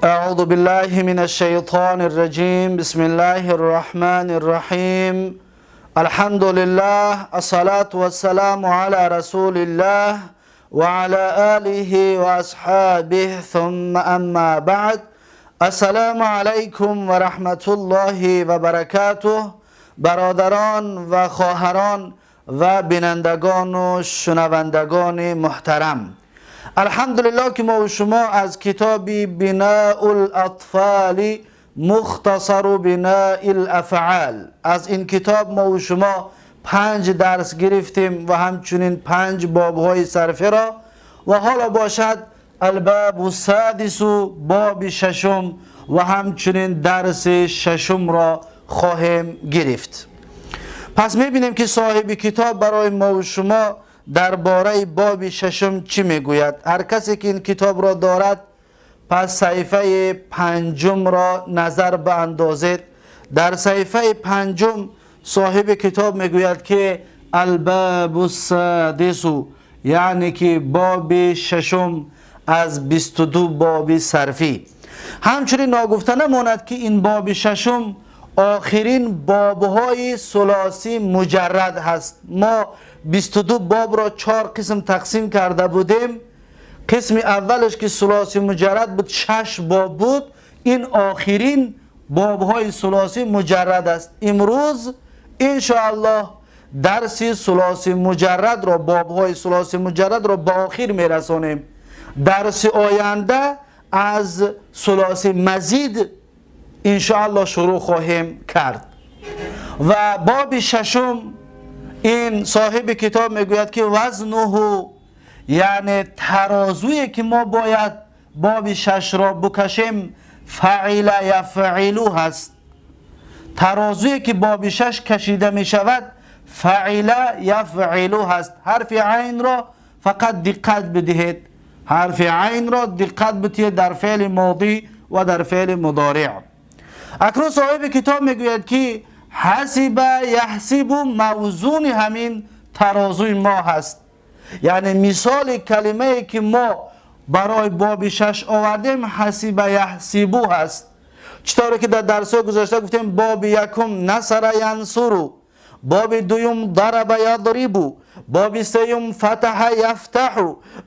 أعوذ بالله من الشيطان الرجيم. بسم الله الرحمن الرحيم. الحمد لله، الصلاة والسلام على رسول الله وعلى آله وأصحابه، ثم أما بعد. السلام علیکم و رحمت الله و برکاته. برادران و خواهران و بینندگان و شنوندگان محترم، الحمدلله که ما و شما از کتاب بناء الاطفال مختصر بناء الافعال، از این کتاب ما و شما 5 درس گرفتیم و همچنین 5 بابهای صرفه را و حالا باشد الباب السادس، باب ششم و همچنین درس ششم را خواهیم گرفت. پس میبینیم که صاحب کتاب برای ما و شما درباره باب ششم چی میگوید. هر کسی که این کتاب را دارد، پس صحیفه پنجم را نظر باندازید. در صحیفه پنجم صاحب کتاب میگوید که الباب السادس، یعنی که باب ششم از 22 باب صرفی. همچنین ناگفته نماند که این باب ششم آخرین بابهای ثلاثی مجرد هست. ما 22 باب را 4 قسم تقسیم کرده بودیم. قسم اولش که ثلاثی مجرد بود 6 باب بود. این آخرین بابهای ثلاثی مجرد است. امروز انشاءالله درس ثلاثی مجرد را، بابهای ثلاثی مجرد را به آخر میرسانیم. درس آینده از ثلاثی مزید انشاءالله شروع خواهیم کرد. و باب ششم، این صاحب کتاب میگوید که وزنه، یعنی ترازویی که ما باید باب شش را بکشیم، فعل یفعلو هست. ترازویی که باب شش کشیده می شود فعل یفعلو هست. حرف عین را فقط دقت بدهید، حرف عین را دقت بدهید در فعل ماضی و در فعل مضارع. اکنون صاحب کتاب میگوید که حسب یحسب موزون همین ترازوی ما هست. یعنی مثال کلمه ای که ما برای باب شش آوردیم حسب یحسبو هست. چطوری که در درس گذشته گفتیم باب یکم نصر ینصرو، باب دوم ضرب یضربو، باب سیوم فتح یفتح،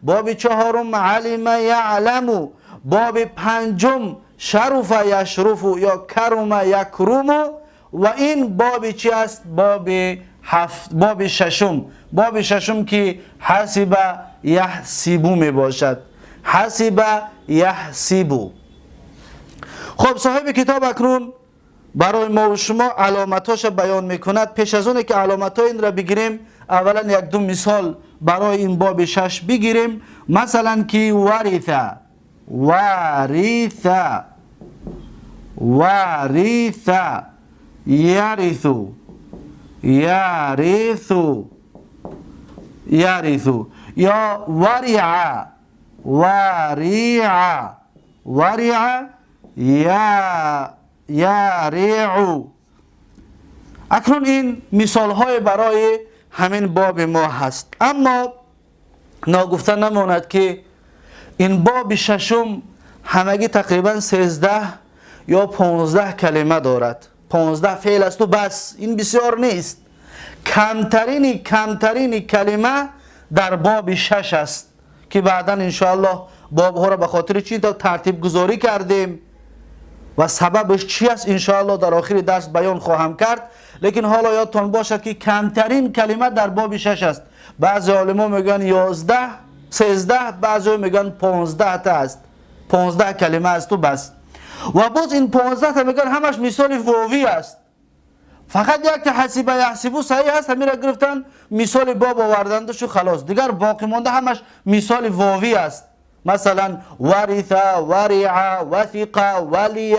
باب چهارم علم یعلم، باب پنجم شرف یشرف یا کرم یکرم. و این باب چی است؟ باب هفت، باب ششم، باب ششم که حسب یحسبو می باشد. حسب یحسبو. خب، صاحب کتاب اکنون برای ما و شما علامتاش بیان میکند. پیش از اون که علامت این را بگیریم، اولا یک دو مثال برای این باب شش بگیریم. مثلا که ورث، ورث، ورث یرث، یرث، یرث، یا ورع، ورع، ورع یا یرع. اکنون این مثال های برای همین باب ما هست. اما ناگفته نماند که این باب ششم همگی تقریبا 13 یا 15 کلمه دارد. 15 فعل است و بس. این بسیار نیست. کمترین کمترین کلمه در باب شش است که بعدا انشاءالله بابها را به خاطر چی تا ترتیب گذاری کردیم و سببش چی است، انشاءالله در آخر درس بیان خواهم کرد. لیکن حالا یادتان باشد که کمترین کلمه در باب شش است. بعضی علما میگن 11، 13، بعضی میگن 15 تا است. 15 کلمه است و بس. و باز این 15 تا میگن همش مثال واوی است. فقط یک تا حسب یحسبو صحیح است، همین را گرفتن مثال باب آوردند و خلاص. دیگر باقی مانده همش مثال واوی است. مثلا ورث، ورع، وثق، ولی،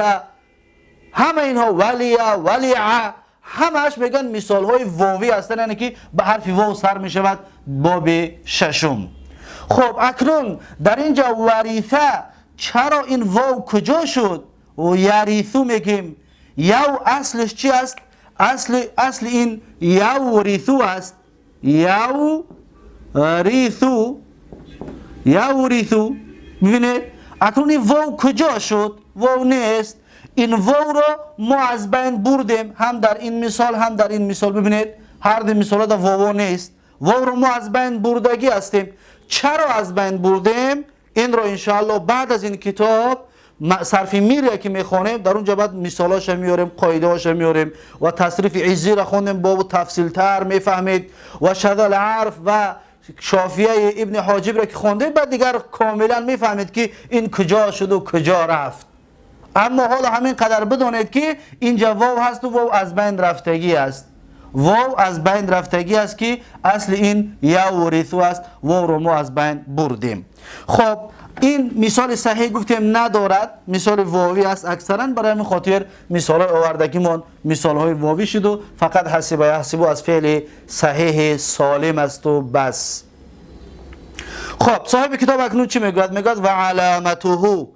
همه اینها، ولی، ولع، همش میگن مثال های واوی هستند، یعنی که به حرف واو سر میشود باب ششم. خب، اکنون در اینجا ورث، چرا این واو کجا شد و یریثو میگیم؟ یو اصلش چی است؟ اصل این یورثو است. یورثو، یورثو. میبینید اکنون این واو کجا شد؟ واو نیست. این واو را ما از بین بردیم، هم در این مثال هم در این مثال. ببینید هر دو مثال در واو نیست. واو رو ما از بین بردگی هستیم. چرا از بین بردیم؟ این رو انشاءالله بعد از این کتاب صرف میره که میخوانیم، در اونجا بعد مثالاش میاریم، قاعده هاش میاریم و تصریف عزی را خوندیم، باب تفصیل تر میفهمید و شذ العرف و شافیه ابن حاجب را که خوندیم، بعد دیگر کاملا میفهمید که این کجا شد و کجا رفت. اما حالا همین قدر بدانید که اینجا واو هست و واو از بین رفتگی است. واو از بین رفتگی است که اصل این یورث است. واو رو ما از بین بردیم. خب این مثال صحیح گفتیم ندارد، مثال واوی است اکثرا. برای همین خاطر مثال های آوردگیمون مثال های واوی شد و فقط حسب یحسب از فعل صحیح سالم است و بس. خب صاحب کتاب اکنون چی میگوید؟ میگوید و علامته.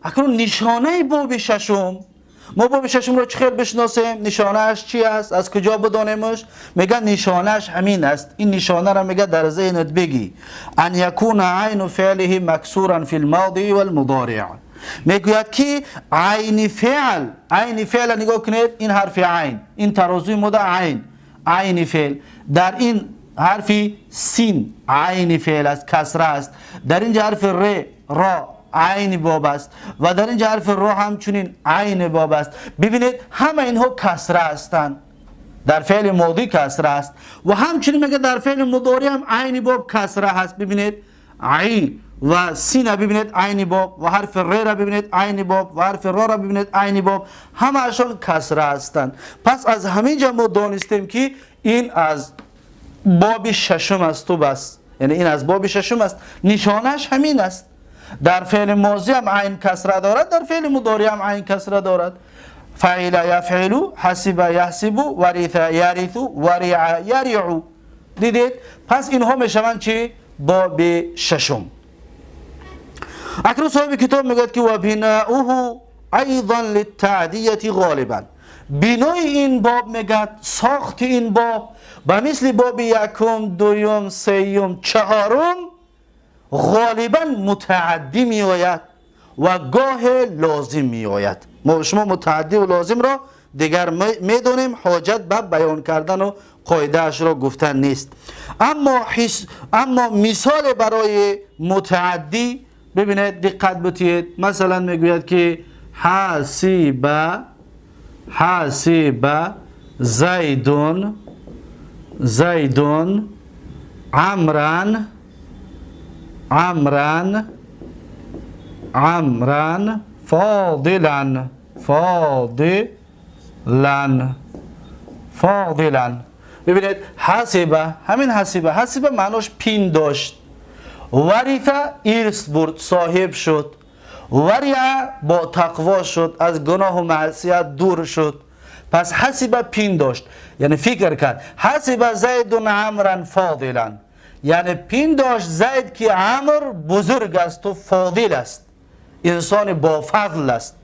اکنون نشانه باب ششم، ما باب ششم رو چه بشناسیم؟ نشانهش چی است؟ از کجا بدانیمش؟ میگه نشانهش همین است. این نشانه را میگه در ذهنت بگی، ان یکون عین فعله مکسورا فی الماضی والمضارع. میگوید که عین فعل، عین فعل نگاه کنید، این حرف عین، این ترازوی مده عین، عین فعل در این حرف سین عین فعل است، کسره است. در اینجا حرف ر، را عین باب است و در اینجا حرف را همچنین عین باب است. ببینید همه اینها کسره هستند. در فعل ماضی کسره است و همچنین میگه در فعل مضارع هم عین باب کسره هست. ببینید عین و سین ببینید عین باب و حرف ر را ببینید عین باب و حرف را را ببینید عین باب، همه‌شان کسره هستند. پس از همینجا ما دانستیم که این از باب ششم است و بس. یعنی این از باب ششم است، نشانش همین است. در فعل ماضی هم عین کسره دارد، در فعل مضارع هم عین کسره دارد. فعل یفعل، حسب یحسب، ورث یرث، ورع یرع. دیدید؟ پس اینها میشوند چی؟ باب ششم. اکنون صاحب کتاب میگوید که و بناؤه ایضا للتعدیة غالبا. بنای این باب میگد، ساخت این باب به مثل باب یکم، دوم، سیوم، چهارم غالبا متعدی می آید و گاه لازم می آید. ما شما متعدی و لازم را دیگر میدونیم، حاجت به بیان کردن و قاعده اش را گفتن نیست. اما مثال برای متعدی ببینید، دقت بتید. مثلا میگوید که حسب زیدون عمران عمران عمران فاضلا فاضلا فاضلا. ببینید حسب، همین حسب، حسب معناش پین داشت. ورث ارث برد، صاحب شد. ورع با تقوا شد، از گناه و معصیت دور شد. پس حسب پین داشت، یعنی فکر کرد. حسب زید عمرا فاضلا، یعنی پین داشت زید که عمر بزرگ است و فاضل است، انسان با فضل است.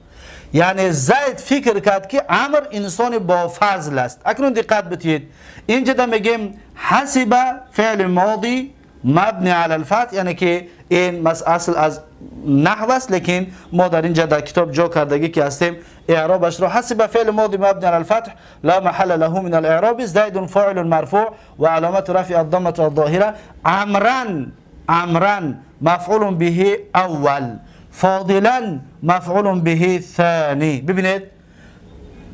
یعنی زید فکر کرد که عمر انسان با فضل است. اکنون دقت بتید، اینجا میگیم حسب فعل ماضی مبنی علی الفتح، یعنی که این اصل از نحو است، لیکن ما در اینجا در کتاب جا کردگی که هستیم اعرابش را حسب فعل ماضی مبنی علی الفتح لا محل له من الاعراب، زید فاعل مرفوع و علامت رفع الضمه الظاهره، عمرا عمرا مفعول به اول، فاضلا مفعول به ثانی. ببینید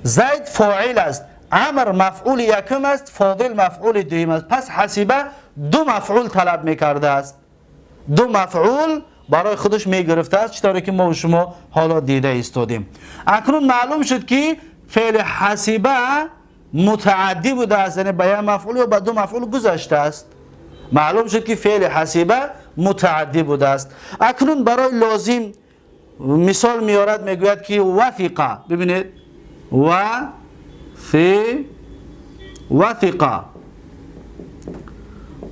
زید فاعل است، عمر مفعول یکم است، فاضل مفعول دوم است. پس حسبه دو مفعول طلب میکرده است، دو مفعول برای خودش میگرفته است، چطوری که ما و شما حالا دیده ایستادیم. اکنون معلوم شد که فعل حسبه متعدی بوده است، یعنی به یک مفعول یا به دو مفعول گذشته است. معلوم شد که فعل حسبه متعدی بوده است. اکنون برای لازم مثال میارد، میگوید که وثقه. ببینید وثقه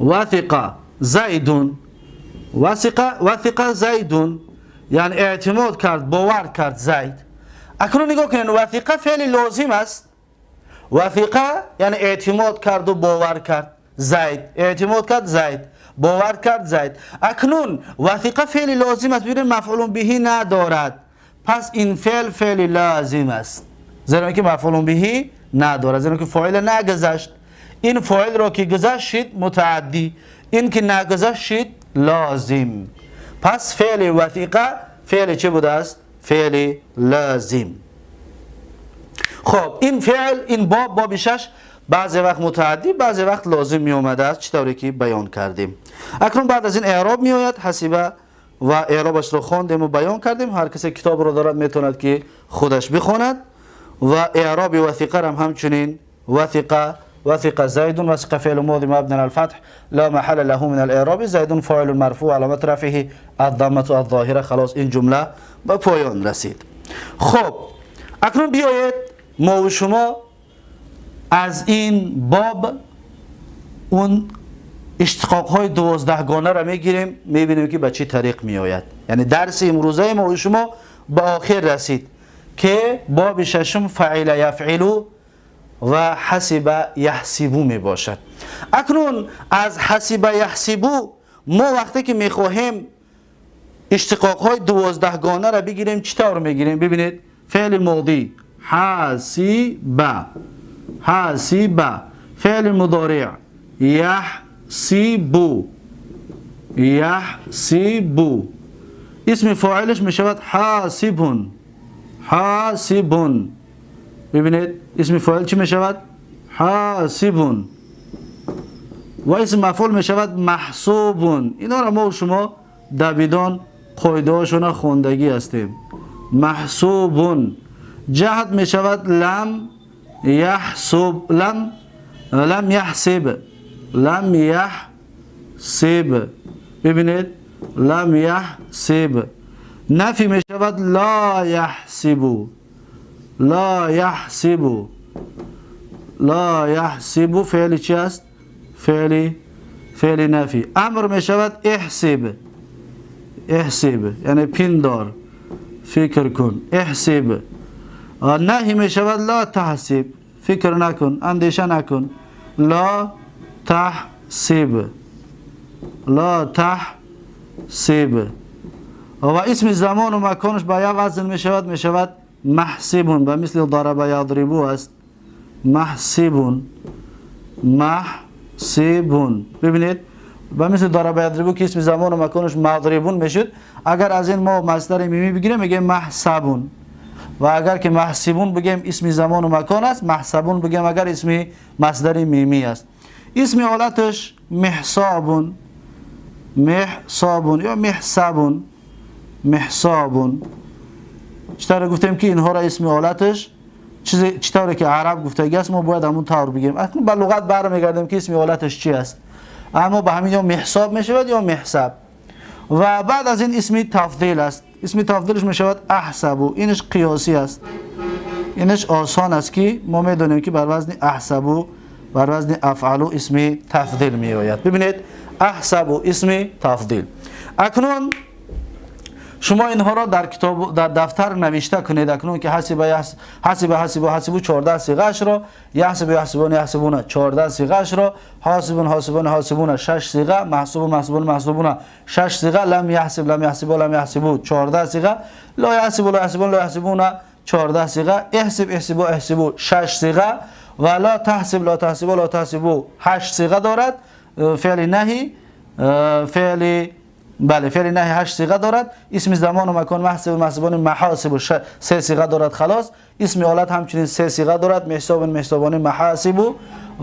وثقه زیدون، وثقه زیدون، یعنی اعتماد کرد، باور کرد زید. اکنون نگاه کنید، وثقه فعل لازم است. وثقه یعنی اعتماد کرد و باور کرد زید، اعتماد کرد زید. باور کرد زید. اکنون وثیقه فعل لازم است، ببینید مفعول به ندارد، پس این فعل فعل لازم است، زیرا که مفعول به ندارد، زیرا که فاعل نگذشت. این فاعل را که گذشت شد متعدی، این که نگذشت شد لازم. پس فعل وثیقه فعل چه بوده است؟ فعل لازم. خب این فعل، این باب، باب 6 بعضی وقت متعدی بعضی وقت لازم می آمده است، چطوری که بیان کردیم. اکنون بعد از این اعراب می آید حسیبه و اعرابش رو خواندیم و بیان کردیم. هر کسی کتاب رو دارد میتواند که خودش بخواند. و اعراب وثیقه هم همچنین وثیقه، وثق زيد، وثق فعل ماضي مبني على الفتح لا محل له من الاعراب، زيد فاعل مرفوع علامة رفعه الضمة الظاهرة. خلاص این جمله به پایان رسید. خب اکنون بیایید ما و شما از این باب اون اشتقاق های 12 گانه را میگیریم، میبینیم که به چه طریق میآید. یعنی درس امروزه ما و شما به آخر رسید که باب ششم فعل یفعلو و حسب یحسبو می باشد. اکنون از حسب یحسبو ما وقتی که میخواهیم اشتقاق های 12 گانه را بگیریم چطور میگیریم؟ ببینید فعل ماضی حسب، حسب، فعل مضارع یحسبو، یحسبو، اسم فاعلش می شود حاسبون، حاسبون. ببینید اسم فاعل چی می شود؟ حاسبون. و اسم مفعول می شود محسوبون. اینا را ما و شما دبیدان قاعده هاشون خوندگی هستیم. محسوبون. جهد می شود لم یحسب، لم، لم یحسب، لم یحسب. ببینید لم یحسب. نفی می شود لا یحسبو، لا یحسبو، لا یحسبو. فعل چی است؟ فعل نفی. امر می شود احسب، احسب یعنی پندار، فکر کن، احسب. نهی می شود لا تحسب، فکر نکن، اندیشه نکن، لا تحسب، لا تحسب. و اسم زمان و مکانش با یک وزن می شود، می شود محسبون، به مثل ضرب یضربو است، محسبون، محسبون. ببینید به مثل ضرب یضربو که اسم زمان و مکانش مضربون میشد، اگر از این ما مصدر میمی بگیریم میگیم محسبون، و اگر که محسبون بگیم اسم زمان و مکان است، محسبون بگیم اگر اسم مصدر میمی است. اسم حالتش محسابون، محسابون یا محسبون، محسابون. چطور گفتیم که اینها را اسم آلتش چطور که عرب گفتگی است ما باید همون طور بگیم. اکنون به لغت برمیگردیم که اسم آلتش چی است، اما به همین یا محساب میشود یا محسب. و بعد از این اسم تفضیل است، اسم تفضیلش میشود احسبو. اینش قیاسی است، اینش آسان است که ما میدونیم که بر وزن احسبو، بر وزن افعلو اسم تفضیل میآید. ببینید احسبو اسم تفضیل. اکنون شما اینها را در کتاب، در دفتر نوشته کنید. اکنون که حسب حسب حسب حسب 14 صیغه را، یحسب یحسبون یحسبون 14 صیغه را، حاسبون حاسبون حاسبون 6 صیغه، محسوب محسوبون محسوبون 6 صیغه، لم یحسب لم یحسب لم یحسبو 14 صیغه، لا یحسب لا یحسبون لا یحسبون 14 صیغه، احسب احسبو احسبو 6 صیغه و لا تحسب لا تحسبو لا تحسبو 8 صیغه دارد. فعل نهی، فعل بله فعل نهی 8 صیغه دارد. اسم زمان و مکان محسب محسبان محاسب 3 صیغه دارد. خلاص اسم آلت همچنین 3 صیغه دارد، محساب محسابان محاسب.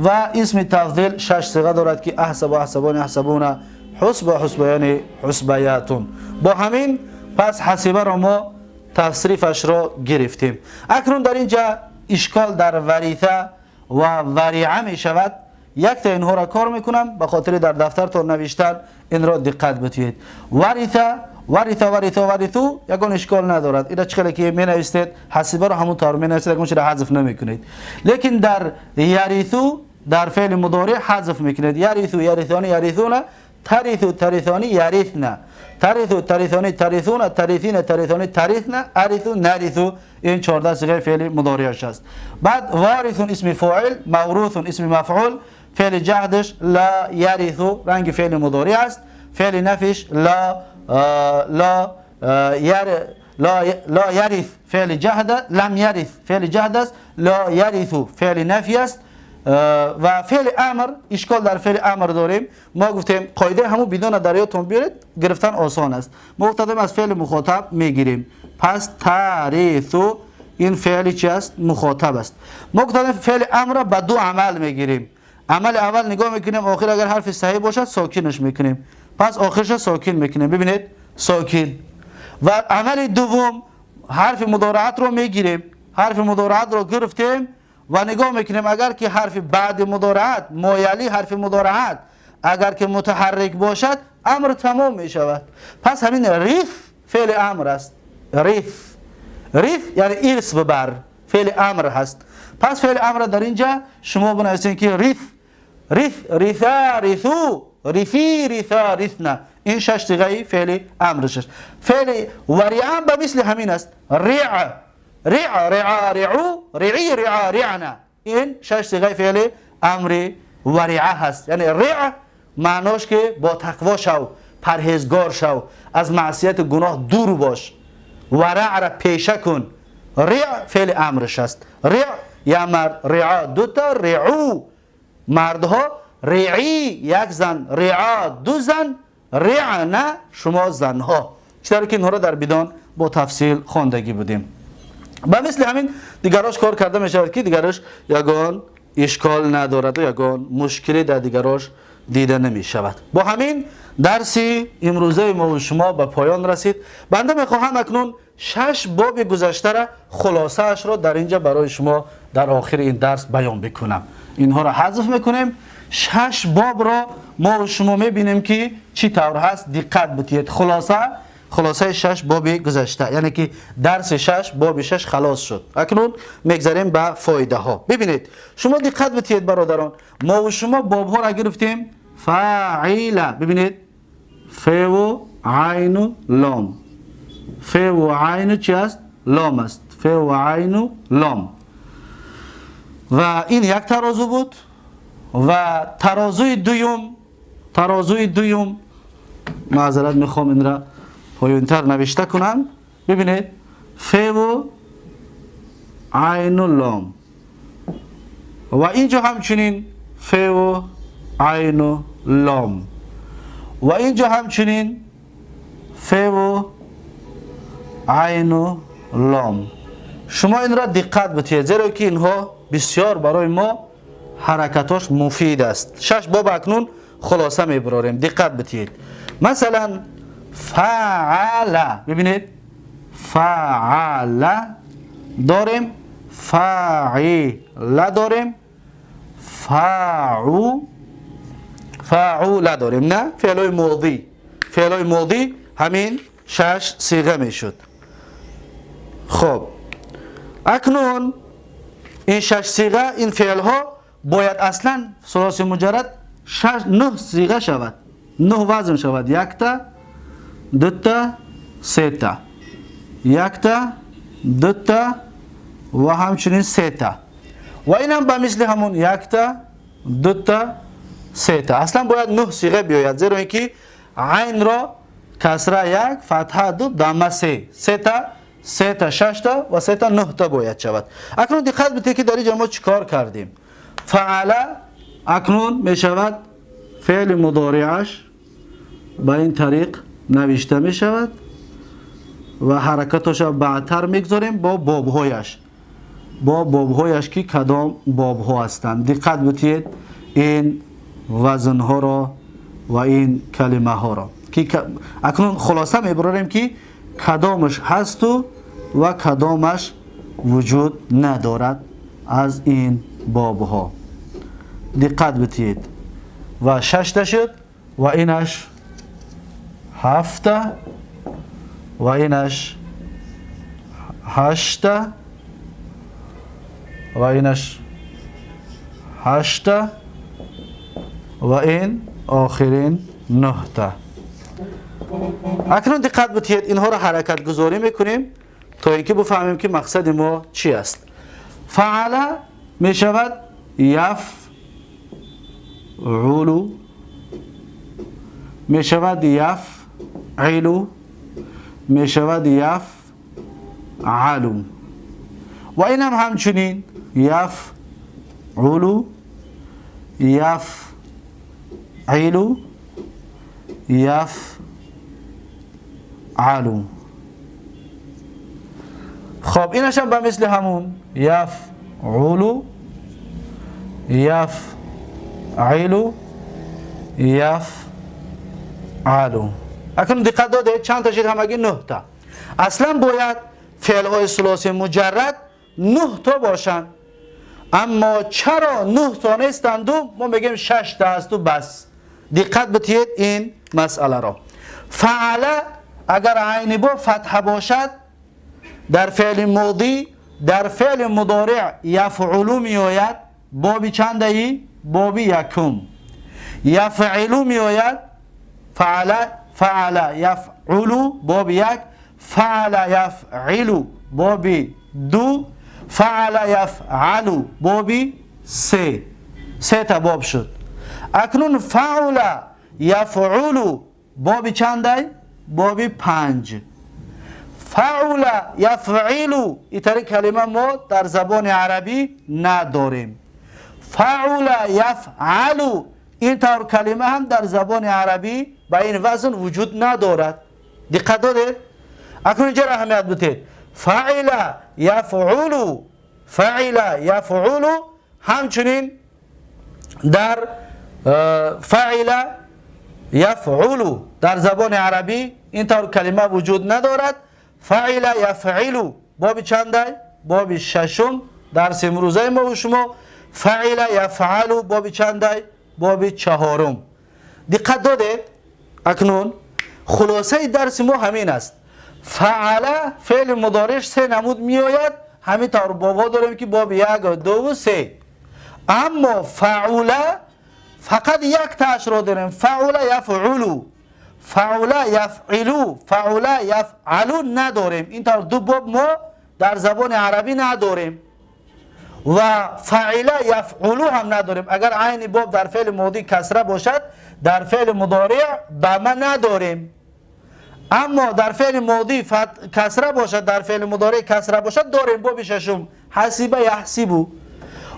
و اسم تفضیل 6 صیغه دارد که احسب احسبان احسبون حسب حسبیان حسبیاتون. با همین پس حسیبه را ما تصریفش را گرفتیم. اکنون در اینجا اشکال در وریثه و وریعه می شود. یک تا اینها را کار میکنم به خاطر در دفتر تا نوشتن این را دقت بدهید. وریثه وریثه وریثه وریثو یگان اشکال ندارد. اینا چخلی که می نویسید حسیبه را همون طور می نویسید، یگان چیز حذف نمیکنید. لیکن در یریثو در فعل مضارع حذف میکنید. یریثو یریثانی یریثون، تریثو تریثانی یریثنا، تریثو تریثانی تریثون، تریثین تریثانی تریثنا، اریثو نریثو. این 14 صیغه فعل مضارعش است. بعد وارث اسم فاعل، موروث اسم مفعول، فعل جهدش لا یریث رنگ فعل مضارع است. فعل نفیش لا لا لا لا یریث فعل جهد، لم یریث فعل جهد است، لا یریث فعل نفی است. و فعل امر، اشکال در فعل امر داریم. ما گفتیم قاعده همون بدون در یادتون بیارید، گرفتن آسان است. ما گفتیم از فعل مخاطب میگیریم، پس تریث این فعل چی است؟ مخاطب است. ما گفتیم فعل امر به دو عمل میگیریم. عمل اول نگاه میکنیم آخر اگر حرف صحیح باشد ساکنش میکنیم، پس آخرش ساکن میکنیم. ببینید ساکن. و عمل دوم حرف مضارعت رو میگیریم، حرف مضارعت رو گرفتیم و نگاه میکنیم اگر که حرف بعد مضارعت مایلی حرف مضارعت اگر که متحرک باشد امر تمام میشود. پس همین ریف فعل امر است. ریف، ریف یعنی ارث ببر، فعل امر هست. پس فعل امر در اینجا شما بنویسید که ریف، ریف، ریثا، ریثو، ریفی، ریثا، ریثنا، این شش صیغه فعل امرش است. فعل وریعه به مثل همین است. ریع، ریع، رعا، رعو، رعی، رعا، رعنا، این شش صیغه فعل امر وریعه هست. یعنی ریع معناش که با تقوا شو، پرهیزگار شو، از معصیت گناه دور باش، ورع را پیشه کن. ریع فعل امرش است. ریع یا مرد، رعا دو تا، رعو مردها، رعی یک زن، رعا دو زن، رعنا شما زنها. چطور که اینها را در بدان با تفصیل خواندگی بودیم. به مثل همین دیگراش کار کرده می شود که دیگراش یگان اشکال ندارد و یگان مشکلی در دیگراش دیده نمی شود. با همین درس امروزه ما و شما به پایان رسید. بنده می خواهم اکنون شش باب گذشته را خلاصه اش را در اینجا برای شما در آخر این درس بیان بکنم. اینها را حذف میکنیم. شش باب را ما و شما میبینیم که چی طور هست. دقت بتید. خلاصه شش باب گذشته، یعنی که درس شش باب شش خلاص شد. اکنون میگذریم به فایده ها. ببینید شما دقت بتید برادران، ما و شما باب ها را گرفتیم. فاعل، ببینید ف و عین و لام، ف و عین چی است؟ لام است. ف و عین و لام. و این یک ترازو بود. و ترازوی دوم، ترازوی دوم، معذرت میخوام این را پایینتر نوشته کنم. ببینید ف و عین و لام و اینجا همچنین ف و عین و لام و اینجا همچنین ف و عین و لام. شما این را دقت بتید، زیرا که اینها بسیار برای ما حرکتاش مفید است. شش باب اکنون خلاصه میبراریم، دقت بتید. مثلا فعل، ببینید فعل داریم، فاعل داریم، فاعو، فاعول داریم. نه فعلای ماضی، فعلای ماضی همین شش صیغه میشد. خب اکنون این شش صیغه، این فعل ها باید اصلا ثلاثی مجرد شش نه صیغه شود، نه وزن شود. یک تا، دو تا، سه تا، یک تا، دو تا و همچنین سه تا. و این هم به مثل همون یک تا، دو تا، سه تا. اصلا باید نه صیغه بیاید، زیرا اینکه عین را کسره یک، فتحه دو، ضمه سه، سه تا، سه تا، شش تا و سه تا نه تا باید شود. اکنون دقت بدید که در اینجا ما چیکار کردیم. فعل اکنون می شود فعل مضارعش به این طریق نوشته می شود و حرکتش بعدتر میگذاریم با بابهایش، با بابهایش که کدام بابها هستند. دقت بدید این وزنها را و این کلمه ها را که اکنون خلاصه میبراریم که کدامش هست و کدامش وجود ندارد از این بابها. دقت بدید. و شش تا شد و اینش هفت و اینش هشت و اینش هشت و این آخرین نه تا. اکنون دقت بدید اینها را حرکت گذاری میکنیم تا اینکه بفهمیم که مقصد ما چی است. فعل می شود یف یفعلو می شود یفعلو می شود یفعلو و اینم همچنین یفعلو یفعلو یفعلو. خب اینش هم به مثل همون یفعلو یفعلو یفعلو. اکنون دقت داده چند تا شد؟ همگی 9 تا. اصلا باید فعل های ثلاثی مجرد 9 تا باشن، اما چرا 9 تا نیستند؟ ما میگیم 6 تا است و بس. دقت بتید این مسئله را. فعل اگر عین با فتحه باشد در فعل ماضی، در فعل مضارع یفعلو میآید بابی چند ای؟ بابی یکم. یفعلو میآید فعل، فعل یفعلو باب یک، فعل یفعلو باب دو، فعل یفعلو باب سه. سه تا باب شد. اکنون فعل یفعلو باب چند ای؟ باب 5. فعل یفعلو این کلمه ما در زبان عربی نداریم. فعل یفعلو این طور کلمه هم در زبان عربی به این وزن وجود ندارد. دقت دارید؟ اکنون اینجا اهمیت بدید. فعل یفعلو، فعل یفعلو همچنین در فعل یفعلو در زبان عربی این طور کلمه وجود ندارد. فعل یفعلو باب چنده؟ باب ششم درس امروزه ما و شما. فعل یفعلو باب چنده؟ باب چهارم. دقت دادید؟ اکنون خلاصه درس ما همین است. فعل فعل مضارعش سه نمود می آید، همین طور بابا داریم که باب 1 2 و 3. اما فعل فقط یک تاش رو داریم، فعل یفعلو، فعل یفعلو، فعل یفعلو نداریم. این طور دو باب ما در زبان عربی نداریم و فعل یفعلو هم نداریم. اگر عین باب در فعل ماضی کسره باشد در فعل مضارع ضمه نداریم، اما در فعل ماضی کسره باشد در فعل مضارع کسره باشد داریم باب ششم حسب یحسب.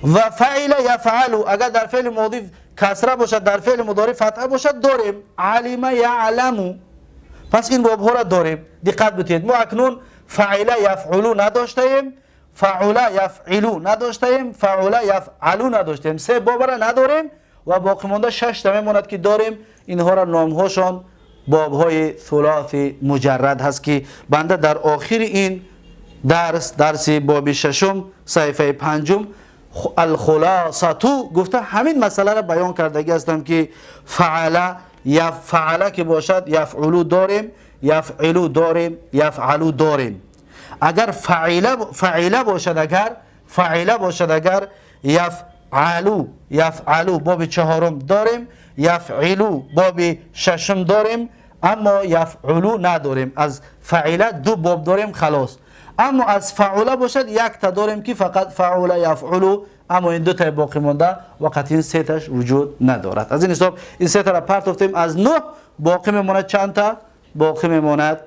و فعل یفعلو اگر در فعل ماضی کسره باشد در فعل مضارع فتحه باشد داریم علم یعلم. پس این باب ها را داریم. دقت بدهید ما اکنون فعل یفعلو نداشتیم، فعل یفعلو نداشتیم، فعل یفعلو نداشتیم. سه باب را نداریم و باقی مانده 6 تا میماند که داریم. اینها را نامهاشان بابهای ثلاثی مجرد هست که بنده در آخر این درس، درس باب ششم صحیفه پنجم، الخلاصتو گفته همین مسئله را بیان کردگی هستم که فعل یفعل که باشد یفعلو داریم، یفعلو داریم، یفعلو داریم. اگر فعل باشد، اگر فعل باشد، اگر یفعلو، یفعلو باب چهارم داریم، یفعلو باب ششم داریم، اما یفعلو نداریم. از فعل دو باب داریم خلاص. اما از فعل باشد یک تا داریم که فقط فعل یفعلو، اما این دو تا باقی مانده و قطعی سه تاش وجود ندارد. از این حساب این سه تا را پرتافتیم، از 9 باقی میماند چند تا؟ باقی میماند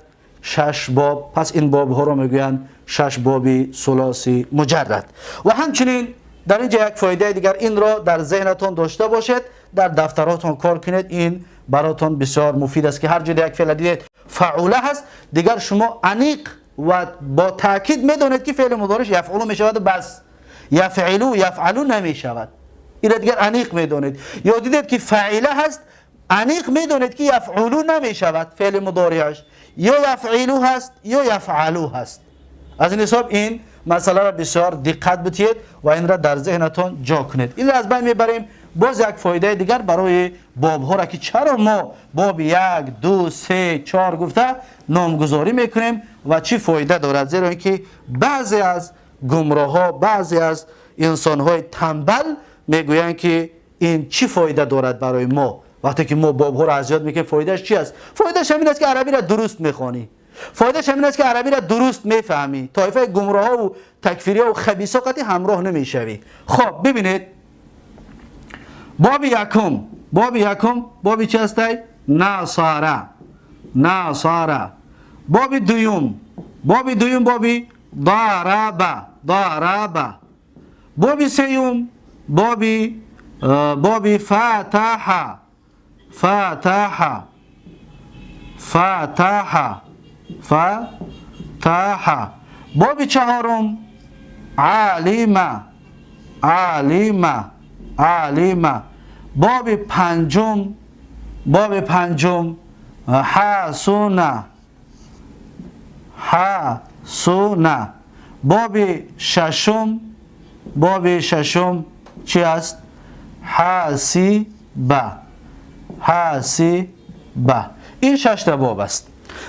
6 باب. پس این باب ها رو میگویند 6 باب ثلاثی مجرد. و همچنین در اینجا یک فایده دیگر، این را در ذهنتان داشته باشید، در دفتراتان کار کنید، این براتان بسیار مفید است که هر جای یک فعل دیدید فعوله هست، دیگر شما انیق و با تاکید میدونید که فعل مضارعش یفعلو میشود و بس، یفعلو یفعلو نمیشود. این دیگر انیق میدونید. یا دیدید که فعله هست، انیق میدونید که یفعلو نمیشود فعل مضارعش، یا یفعلو هست یا یفعلو هست. از این حساب این مسئله را بسیار دقت بدهید و این را در ذهنتان جا کنید. این را از بین میبریم. باز یک فایده دیگر برای باب ها را که چرا ما باب 1 2 3 4 گفته نامگذاری میکنیم و چی فایده دارد، زیرا اینکه بعضی از گمراه ها، بعضی از انسان های تنبل میگویند که این چی فایده دارد برای ما وقتی که ما باب ها را از یاد میکنیم. فایدهش چی است؟ فایدهش همین است که عربی را درست میخوانی، فایدهش همین است که عربی را درست میفهمی، طایفه گمراه ها و تکفیری ها و خبیث ها قطعی همراه نمیشوی. خب ببینید Боби якум, боби якум, боби чи ҳастай? Насара, насара. Боби дуюм, боби дуюм, боби дараба, дараба. Боби сеюм, боби фатаҳа, фатаҳа, фатаҳа, фатаҳа. Боби чаҳорум, алима, алима, алима. Боби панҷум, боби панҷум, ҳасуна, ҳасуна. Боби шашум, боби шашум чи аст? Ҳасиба, ҳасиба. Ин шашта боб аст.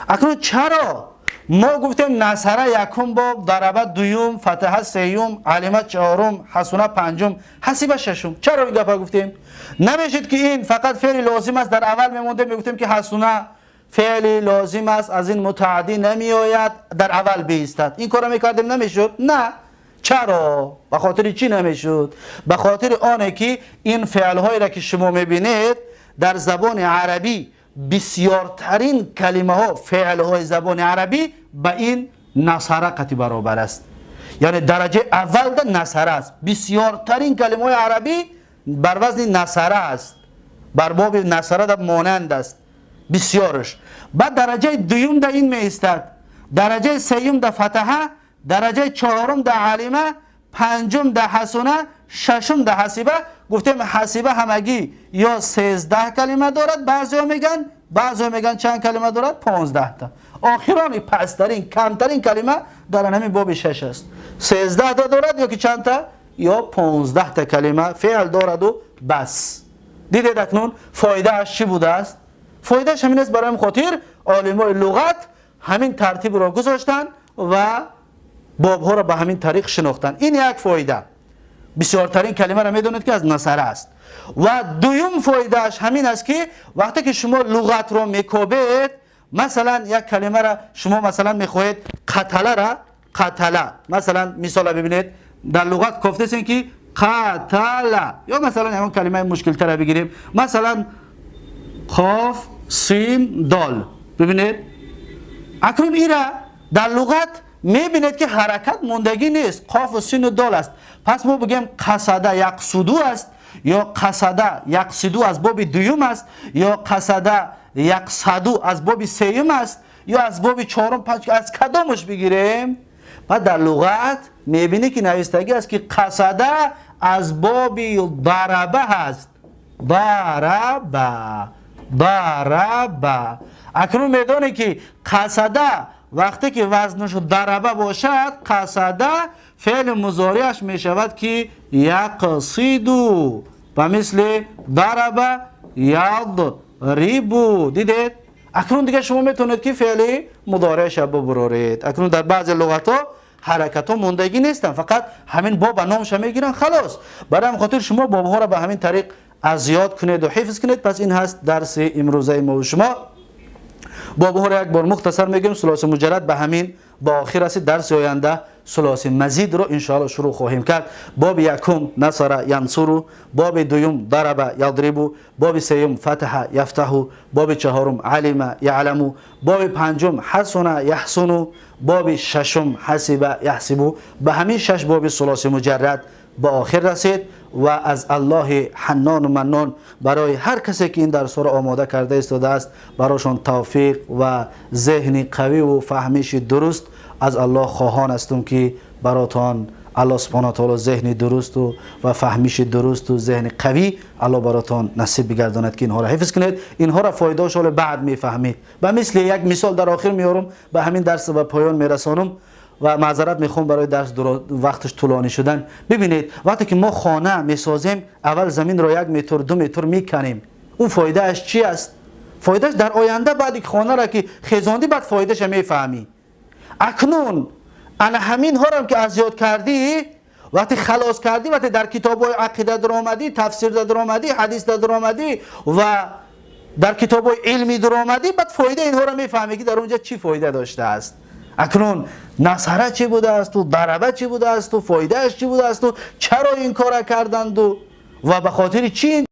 Акнун чаро мо гуфтем насара якум боб, дараба дуюм, фатаҳа сеюм, алима чаҳорум, ҳасуна панҷум, ҳасиба шашум? Чаро ин гапа гуфтем? Намешид ки ин фақат феъли лозим аст, дар аввал мемондем, мегуфтем ки ҳасуна феъли лозим аст, аз ин мутааддӣ намеояд, дар аввал биистад. Ин корро мекардем, намешуд? На. Чаро? Ба хотири чӣ намешуд? Ба хотири оне ки ин феълҳоеро ки шумо мебинед, дар забони арабӣ бисёртарин калимаҳо, феълҳои забони арабӣ ба ин насара қати баробар аст, яъне дараҷаи аввалда насара аст. Бисёртарин калимаҳои арабӣ бар вазни насара аст, бар боби насара монанд аст бисёрш. Баъд дараҷаи дуюмда ин меистад, дараҷаи сеюмда фатаҳа, дараҷаи чаҳорумда алима, панҷумда ҳасуна, шашумда ҳасиба. Гуфтем, ҳасиба ҳамагӣ ё 13 калима дорад баъзеҳо меган, баъзеҳо меган чанд калима дорад? 15-та. Охирони пасттарин, камтарин калима дар ҳамин боби шаш аст. 13-та дорад ё ки чандта, ё 15-та калима феъл дораду бас. Дидед, акнун фоидааш чӣ будааст? Фоидааш ҳамин аст. Барои ҳамин хотир олимои луғат ҳамин тартибро гузоштанд ва бобҳоро ба ҳамин тариқ шинохтанд. Ин як фоида. Бисёртарин калимаро медонед ки аз насара аст. Ва дуюм фоидааш ҳамин аст, ки вақте ки шумо луғатро мекобед, масалан, як калимаро шумо, масалан, мехоҳед қаталара, қатала, масалан, мисола бибинед, дар луғат кофтесен ки қатала, ё масалан, ягон калимаи мушкилтара бигирем, масалан, қоф, син, дол. Бибинед, акнун ира дар луғат мебинед ки ҳаракат мондагӣ нест, қофу сину дол аст. Пас мо бигем қасада яқсуду аст, ё қасада яқсиду аз боби дуюм аст, ё қасада яқсаду аз боби сеюм аст, ё аз боби чорум, панҷ, аз кадомаш бигирем? Баъд дар луғат мебинӣ ки навистагӣ аст ки қасада аз боби дараба ҳаст, дараба, дараба. Акнун медонӣ ки қасада вақте ки вазнаш дараба бошад, қасада феъли музориаш мешавад ки яқсиду, ба мисли дараба ядрибу. Дидед, акнун дигар шумо метавонед ки феъли мудореаша бубуроред. Акнун дар баъзе луғатҳо ҳаракатҳо мондагӣ нестанд, фақат ҳамин боба номша мегиранд, халос. Барои ҳамин хотир шумо бобҳоро ба ҳамин тариқ аз ёд кунеду ҳифз кунед. Пас ин ҳаст дарси имрӯзаи мову шумо. Бобҳоро як бор мухтасар мегӯем. Сулоси муҷаррад ба ҳамин ба охир расид. Дарси оянда сулоси мазидро иншоалло шурӯъ хоҳем кард. Боби якум насара янсуру, боби дуюм дараба ядрибу, боби сеюм фатаҳа яфтаҳу, боби чаҳорум алима яъламу, боби панҷум ҳасуна яҳсуну, боби шашум ҳасиба яҳсибу. Ба ҳамин шаш боби сулоси муҷаррад ба охир расид. Ва аз Аллоҳи Ҳаннону Маннон барои ҳар касе ки ин дарсҳоро омода карда истодааст, барошон тавфиқ ва зеҳни қавиву фаҳмиши дуруст аз Аллоҳ хоҳон ҳастум, ки баротон Аллоҳ субҳана таоло зеҳни дурусту ва фаҳмиши дурусту зеҳни қавӣ Аллоҳ баротон насиб бигардонад, ки инҳоро ҳифз кунед. Инҳоро фоидаош ҳоле баъд мефаҳмед. Ба мисли як мисол дар охир меорум, ба ҳамин дарс ба поён мерасонум ва маъзарат мехоҳам барои дарс вақташ тӯлонӣ шудан. Бибинед, вақте ки мо хона месозем, аввал заминро 1 метр, 2 метр меканем. Он фоидааш чи аст? Фоидааш дар оянда, баъде ки хонаро ки хезондӣ, баъд фоидаша мефаҳмӣ. Акнун ана ҳаминҳорам ки аз ёд кардӣ, вақте халос кардӣ, вақте дар китобҳои ақида дуромадӣ, тафсирда дуромадӣ, ҳадисда дуромадӣ ва дар китобҳои илмӣ дуромадӣ, баъд фоидаи инҳоро мефаҳмӣ, ки дар онҷа чӣ фоида доштааст. Акнун насара чӣ будаасту, дараба чӣ будаасту, фоидааш чӣ будаасту, чаро ин кора карданду ва ба хотири чӣ.